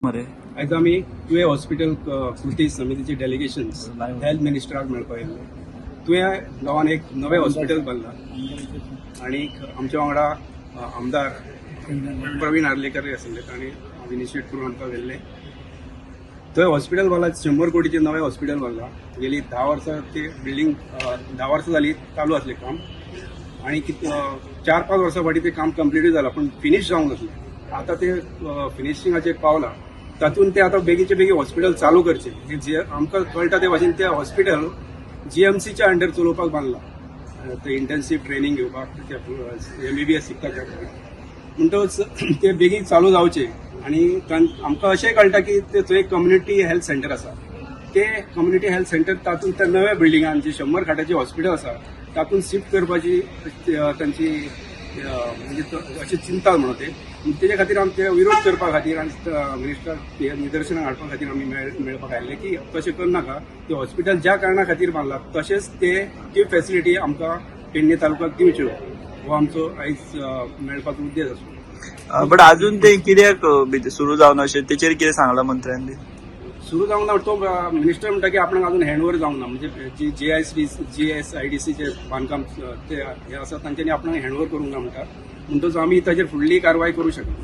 मरे. आयज आमी तुयें हॉस्पिटल कृती समितीचे डेलिगेशन्स हेल्थ मिनिस्टराक मेळपाक येयल्ले. तुयें गांवान एक नवें हॉस्पिटल बांदलां आनी आमच्या वांगडा आमदार प्रवीण आर्लेकर आसले. तांणी इनिशिएट करून आमकां व्हेल्लें. थंय हॉस्पिटल बांदलां, 100 कोटीचें नवें हॉस्पिटल बांदलां. गेली 10 वर्सां ते बिल्डींग, 10 वर्सां जाली चालू आसलें काम आनी 4-5 वर्सां फाटीं तें काम कंप्लिटूय जालां, पूण फिनीश जावंक नासलें. आतां ते फिनिशिंगाचेर पावलां. तातूंत ते आतां बेगीचे बेगीन हॉस्पिटल चालू करचें. हे जे आमकां कळटा ते भाशेन ते हॉस्पिटल जीएमसीच्या अंडर चलोवपाक बांदलां, ते इंटन्सीव ट्रेनींग घेवपाक, ते एमबीबीएस शिकता त्या भुरग्यांक. म्हणटकच ते बेगीन चालू जावचे. आनी आमकां अशें कळटा की ते थंय कम्युनिटी हेल्थ सेंटर आसा. ते कम्युनिटी हेल्थ सेंटर तातूंत त्या नव्या बिल्डिंगान जे 100 खाटाचे हॉस्पिटल आसा तातूंत शिफ्ट करपाची तांची म्हणजे अशी चिंता म्हणून ते तेजे खातीर आमी ते विरोध करपा खातीर आनी मिनिस्टर निदर्शनाक हाडपा खातीर आमी मेळपाक आयिल्ले की तशें करनाका. ते हॉस्पिटल ज्या कारणा खातीर बांदला तशेंच ते ती फेसिलिटी आमकां पेडणे तालुक्याक दिवच्यो, हो आमचो आयज मेळपाचो उद्देश आसलो. बट अजून ते कित्याक सुरू जावना अशें, तेचेर कितें सांगलां मंत्र्यान बी? सुरू जावंक ना. तो मिनिस्टर म्हणटा की आपणाक अजून हँडओवर जावंक ना. म्हणजे जी जीएसआयडीसीचे बांदकाम ते हे आसा, तांच्यांनी आपणाक हँडओवर करूंक ना म्हणटा. म्हणटच आमी ताचेर फुडली कारवाय करूं शकना.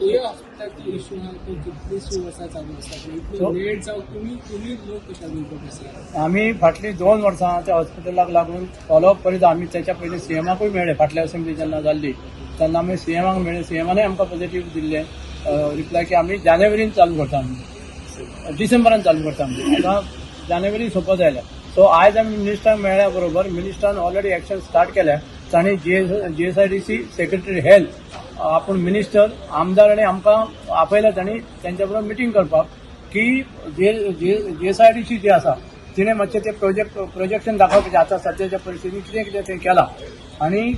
तुया हॉस्पिटलाची इशू आहा तो कितलीशी वर्सां चालू आसा, पण इतलो लेट जावं, तुमी तुमी लोक कशा दिवपाक आसा? आमी फाटलीं 2 वर्सां त्या हॉस्पिटलाक लागून फॉलोअप करीत. आमी त्याच्या पयलीं सीएमाकूय मेळ्ळे. फाटल्या असेंब्ली जेन्ना जाल्ली तेन्ना आमी सीएमाक मेळ्ळे. सीएमानय आमकां पॉझिटीव दिल्ले रिप्लाय की आमी जानेवारीन चालू करता, आमी डिसेंबरान चालू करता. आमी आतां जानेवारी सोंपत आयल्या. सो आयज आमी मिनिस्टराक मेळ्ळ्या बरोबर मिनिस्टरान ऑलरेडी एक्शन स्टार्ट केल्या. तांणी जीएसआयडीसी सेक्रेटरी हेल्थ, आपूण मिनिस्टर, आमदार आनी आमकां आपयला. तांणी तेंच्या बरोबर मिटींग करपाक की जे जीएसआयडीसी जी आसा तिणें मातशें ते प्रोजेक्शन दाखोवपाचें, आतां सद्याच्या परिस्थितीत कितें कितें तें केलां आनी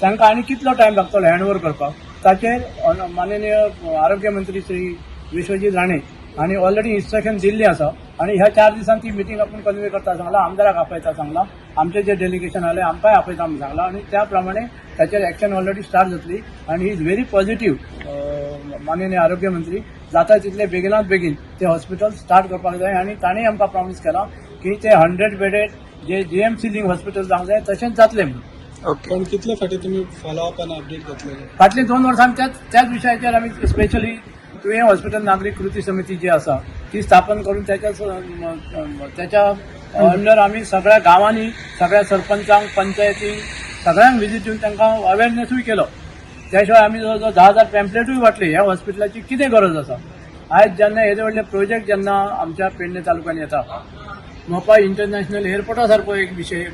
तांकां आनी कितलो टायम लागतलो हँड ओवर करपाक. ताचेर माननीय आरोग्य मंत्री श्री विश्वजीत राणे हांणी ऑलरेडी इन्स्ट्रक्शन दिल्ली आसा आनी ह्या 4 दिसांत ती मिटींग आपूण कन्वे करता सांगला. आमदाराक आपयता सांगला. आमचे जे डेलिगेशन आले आमकांय आपयता म्हूण सांगला आनी त्या प्रमाणे ताचेर एक्शन ऑलरेडी स्टार्ट जातली आनी he is very positive. माननीय आरोग्य मंत्री जाता तितले बेगिनात बेगीन ते हॉस्पिटल स्टार्ट करपाक जाय आनी तांणी आमकां प्रॉमीस केलां की ते 100 बेडेड जे जीएमसी लिंक हॉस्पिटल जावंक जाय तशेंच जातलें म्हणून. ओके. पण कितले फाटी तुमी फॉलोअप आनी अपडेट घेतलेले? फाटली 2 वर्सां आमी त्याच त्याच विशयाचेर आमी स्पेशली तुयें हॉस्पिटल नागरीक कृती समिती जी आसा ती स्थापन करून त्याच्या अंडर आमी सगळ्या गांवांनी सगळ्या सरपंचांक, पंचायतींक, सगळ्यांक विजीट दिवन तांकां अवेरनेसूय केलो. त्या शिवाय आमी जवळ जवळ 10,000 पॅम्पलेटूय वांटले, ह्या हॉस्पिटलाची कितें गरज आसा. आयज जेन्ना येदे व्हडले प्रोजेक्ट जेन्ना आमच्या पेडणे तालुक्यान येता, मोपा इंटरनॅशनल एअरपोर्टा सारको एक विशय,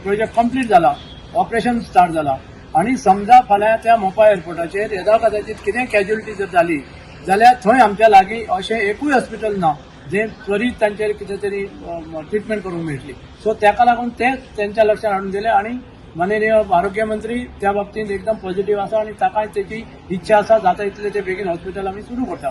प्रोजेक्ट कंप्लीट जाला, ऑपरेशन स्टार्ट जाला आनी समजा फाल्यां त्या मोपा एअरपोर्टाचेर येदा कदाचित कितें कॅज्युलिटी जर जाली जाल्यार थंय आमच्या लागीं अशें एकूय हॉस्पिटल ना जें त्वरीत तांचेर कितें तरी ट्रिटमेंट करूंक मेळटली. सो ताका लागून तें तेंच्या लक्षात हाडून दिलें आनी माननीय आरोग्य मंत्री त्या बाबतींत एकदम पॉझिटिव्ह आसा आनी ताकाय तेची इच्छा आसा, जाता इतले ते बेगीन हॉस्पिटल आमी सुरू करता.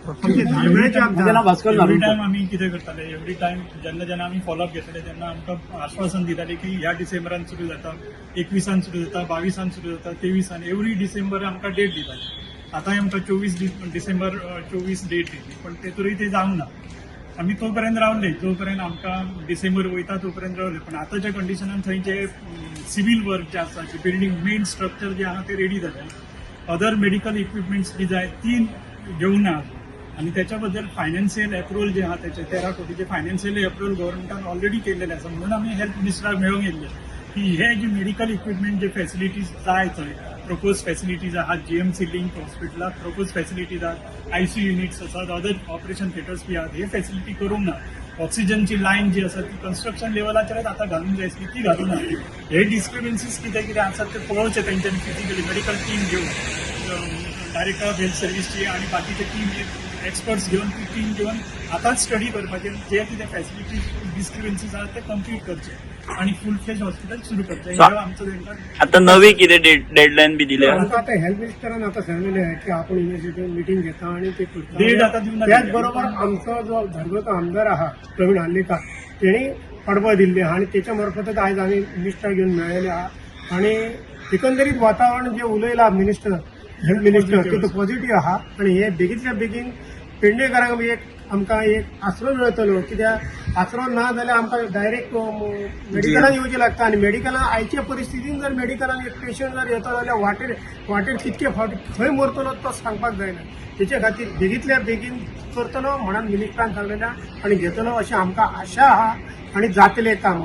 म्हजें नांव भास्कर एवरी नारुलकर. टायम आमी कितें करताले, एवरी टायम जेन्ना जेन्ना आमी फॉलोअप घेतले तेन्ना आमकां आश्वासन दिताले की ह्या डिसेंबरान सुरू जाता, 21 सुरू जाता, 22 सुरू जाता, 23. एवरी डिसेंबर आमकां डेट दिताले. आतांय आमकां 24 डिसेंबर 24 डेट दिली, पण तेतूरय ते जावंक ना. आमी तो पर्यंत रावले, जो पर्यंत आमकां डिसेंबर वयता तो पर्यंत रावले. पण आतांच्या कंडिशनान थंय जे सिवील वर्क जे आसा, जे बिल्डींग मेन स्ट्रक्चर जे आहा ते रेडी जालें. अदर मेडिकल इक्विपमेंट्स बी जाय ती घेवंक ना अजून. आनी त्याच्या बद्दल फायनान्शियल अप्रुवल जे आहा त्याचे 13 कोटीचे फायनान्शियल अप्रुवल गव्हर्मेंटान ऑलरेडी केलेले आसा. म्हणून आमी हेल्थ मिनिस्टराक मेळोंक येयल्ले की हे जे मेडिकल इक्विपमेंट, जे फॅसिलिटीज जाय, थंय प्रपोज फॅसिलिटीज आहात. जीएमसी लिंक हॉस्पिटलाक प्रपोज फॅसिलिटीज आहात, आयसीयू युनिट्स आसात, अदर ऑपरेशन थिएटर्स बी आहात. हे फॅसिलिटी करूंक ना. ऑक्सिजनची लायन जी आसा ती कन्स्ट्रक्शन लेवलाचेरच आतां घालूंक जाय आसली, ती घालूंक ना. हे डिस्क्रिपन्सीज कितें कितें आसात ते पळोवचे तेंच्यांनी फिजिकली, मेडिकल टीम घेवन, डायरेक्टर ऑफ हेल्थ सर्विसची आणि बाकीचे टीम एक्सपर्ट्स घेवन, ती टीम घेवन आतांच स्टडी करपाचें. जे कितें फॅसिलिटीज डिस्क्रिपन्सीज आहात ते कंप्लीट करचे आणि फूल फ्लेज हॉस्पिटल सुरू करचें, हे आमचो तेंकां. आता नवी कितें डेडलायन बी दिल्या? आमकां आतां हेल्थ मिनिस्टरान आतां सांगलेलें आहे की आपण इमिजिएटली मिटींग घेता आणि ते करता. डेट आतां दिवंक ना. त्याच बरोबर आमचो जो धर्मतो आमदार आहा प्रवीण आर्लेकर, तेणी पाठबळ दिल्ली आहा आणि तेच्या मार्फतच आयज आमी मिनिस्टर घेवन मेळ्ळेले आहा. आणि एकंदरीत वातावरण जे उलयला मिनिस्टर, हेल्थ मिनिस्टर, ते पॉझिटिव्ह आहा आणि हे बेगीतल्या बेगीन पेडणेकारांक एक आमकां एक आसरो मेळटलो. कित्याक आसरो ना जाल्यार आमकां डायरेक्ट मेडिकलान येवचें लागता आनी मेडिकलान आयचे परिस्थितीन जर मेडिकलान एक पेशंट जर येता जाल्यार वाटेर वाटेर कितके फावटी खंय मरतलो तो सांगपाक जायना. तेचे खातीर बेगींतल्या बेगीन करतलो म्हणून मिनिस्टरान सांगलेलें आनी घेतलो अशें आमकां आशा आहा आनी जातलें काम.